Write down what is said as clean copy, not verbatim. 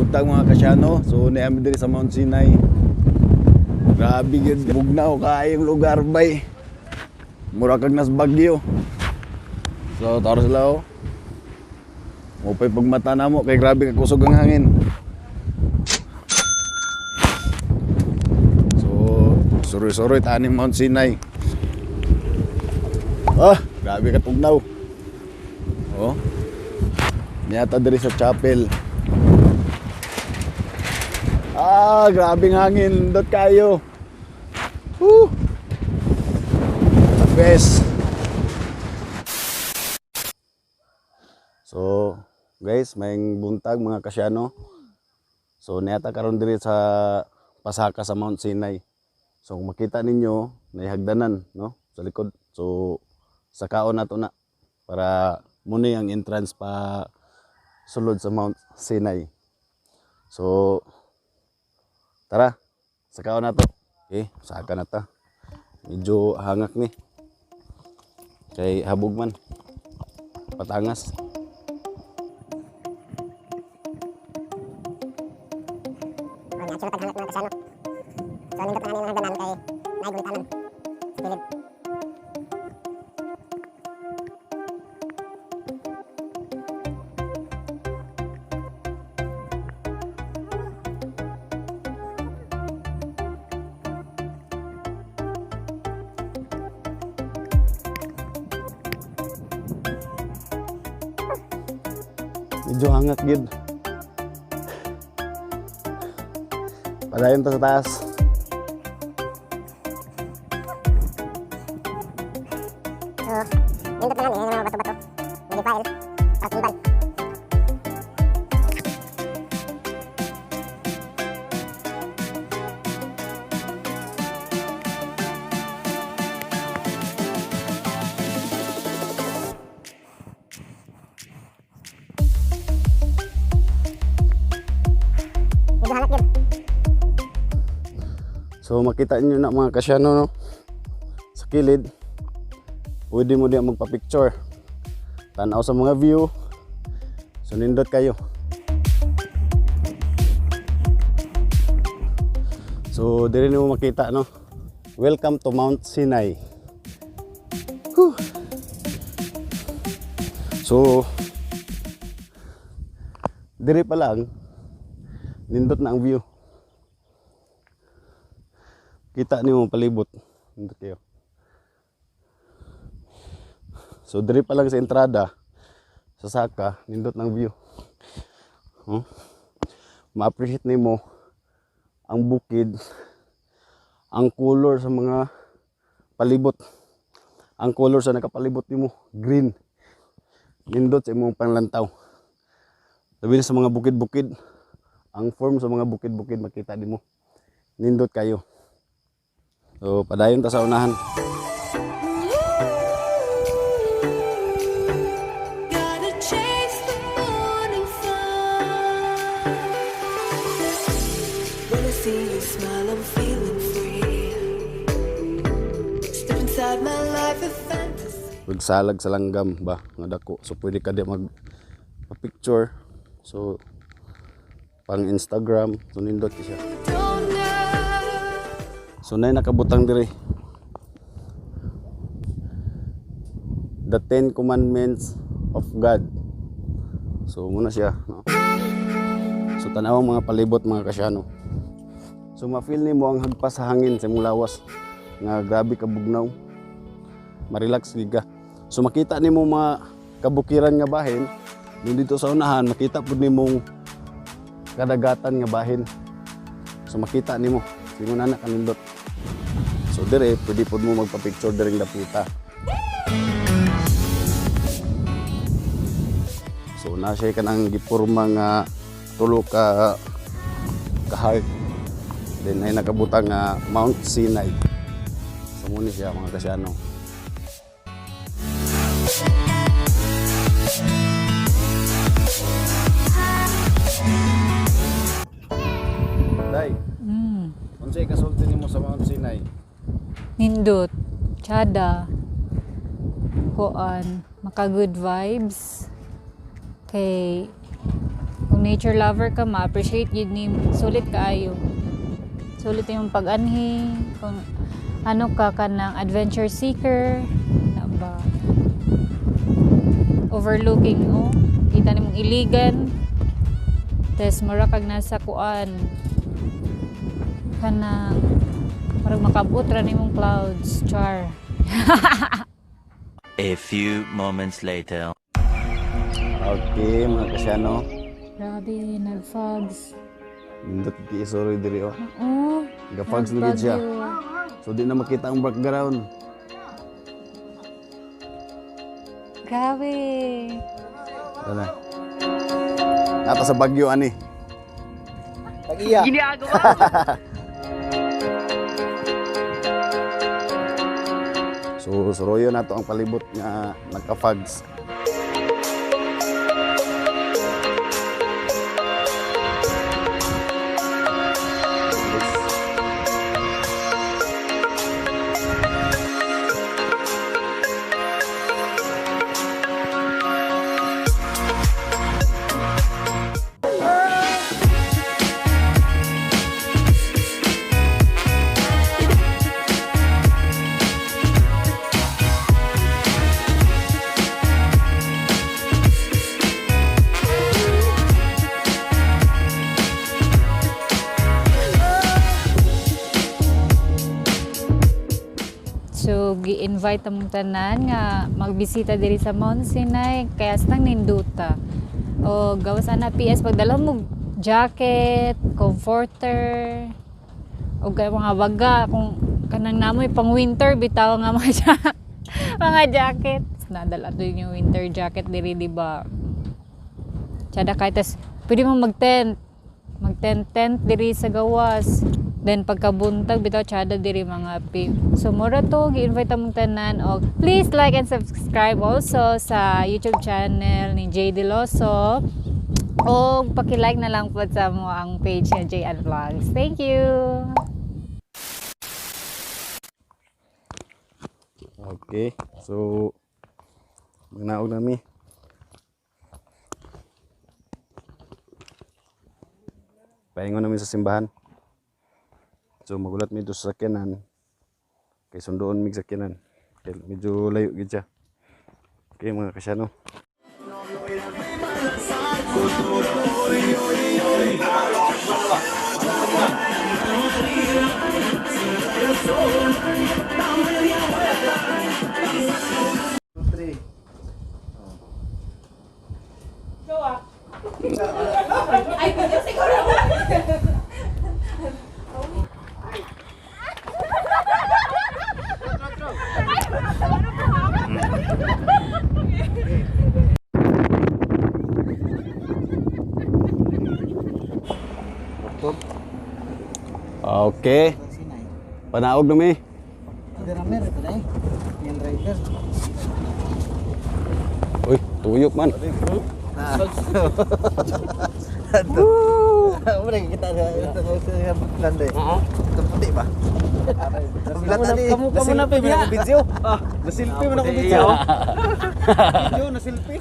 Buntag, mga kasyano. So naa mi diri sa Mount Sinai. Grabe gyud bugnaw kaayong lugar, bay. Mura kag nas Bagyo. So taro sila oh. Mupay pagmata namo kay grabe ka kusog ang hangin. So suroy-suroy tanim Mount Sinai. Ah, grabe ka tugnaw. Oh. Niyata diri sa chapel. Ah, grabing hangin. Dot kayo. Woo! The best. So, guys, may buntag, mga kasyano. So, niyata karon diri sa pasaka sa Mount Sinai. So, kung makita ninyo, naihagdanan, no? Sa likod. So, sa kaon nato na para muna ang entrance pa sulod sa Mount Sinai. So, tara, sakaon na to. Okay, saka na ta. Medyo hangak ni. Kay habog man. Patangas. Oh, natural tag hangak, mga kasyano. So nindot na ang hagdanan kay naay gulitanan sa kilid. Medyo hangak gid. Padayon ta sa taas. So nindot na ang mga bato-bato. Nagifile para tibay. Medyo hangak yun. So makita niyo na, mga kasyano, no? Sa kilid, pwede mo diyan magpa-picture. Tanaw sa mga view. So nindot kayo. So diri nimo makita, no. Welcome to Mount Sinai. Whew. So diri pa lang nindot na ang view. Kita nimo palibot. Nindot kayo. So diri pa lang sa entrada sa saka, nindot ng view. Huh? Ma-appreciate nimo ang bukid, ang color sa mga palibot. Ang color sa nakapalibot nimo, green. Nindot sa imong panglantaw. Labi na sa mga bukid-bukid, ang form sa mga bukid-bukid makita nimo. Nindot kayo. So padayon ta sa unahan. Gotta chase the morning sun. When I see you smile, I'm feeling free. Step inside my life of fantasy. Magsalag sa langgam ba nga dako. So pwede ka di mag picture. So pang Instagram, so nindot siya. Don't know. So nay nakabutang diri. The Ten Commandments of God. So muna siya, no? So tanaw ang mga palibot, mga kasyano. So ma-feel nimo ang hagpas sa hangin sa imong lawas nga grabe ka bugnaw. Ma-relax gid ka. So makita nimo mga kabukiran nga bahin, dun dito sa unahan makita pud nimong kadagatan nga bahin. So makita nimo, singon na kanindot. So dire pwede pud mo magpa-picture diring dapita. So na siya kanang gipurma nga tulo ka heart. Then ay nakabutang nga Mount Sinai. So muna siya, mga kasyano. Day, unsay kasulti nimo sa Mount Sinai? Nindot, tsada, kuan, maka good vibes. Kay kung nature lover ka, ma-appreciate yun ni sulit kaayo. Sulit yung pag-anhi, kung ano ka kanang adventure seeker, na ba? Overlooking, oh. Kita nimong iligan. Tes mura kag nasa kuan. Kanang murag makabot ra nimong clouds, char. A few moments later. Okay, mga kasyano. Grabe, nag-fogs. Nindot kay isuroy diri oh. Oo. Ga-fogs na gid siya. Nagbagyo. So di na makita ang background. Grabe. Tara. Nata sa Bagyo ani. Tag-iya. So suroyo nato ang palibot nga nagka-fogs. So, gi-invite among tanan nga magbisita diri sa Mount Sinai kaya sa ninduta. O gawas ana PS pagdala mo jacket, comforter, o kaya mga baga kung kanang namoy pang winter bitaw nga mga mga jacket. Nadala to yung winter jacket diri, di ba? Tsada kay tas pwede mo mag-tent. Mag-tent-tent diri sa gawas. Then pagkabuntag bitaw tsada diri mga pi. So mura to gi-invite among tanan og please like and subscribe also sa YouTube channel ni Jay Deloso. O paki-like na lang po sa mo ang page nga JN Vlogs. Thank you. Okay. So magnaog nami. Paingon namin sa simbahan. So magulat mi dito sa sakyanan. Kay sundoon mig sakyanan. Kay medyo layo gid siya. Okay mga kasyano. Okay. Panaog nami. Deramer ito na eh. Yung rider. Uy, tuyok man. Wala kita na sa buklan de. Ito puti ba? Kamu kamu na pa video. Ah, nasilpi mo na ko video. Video nasilpi.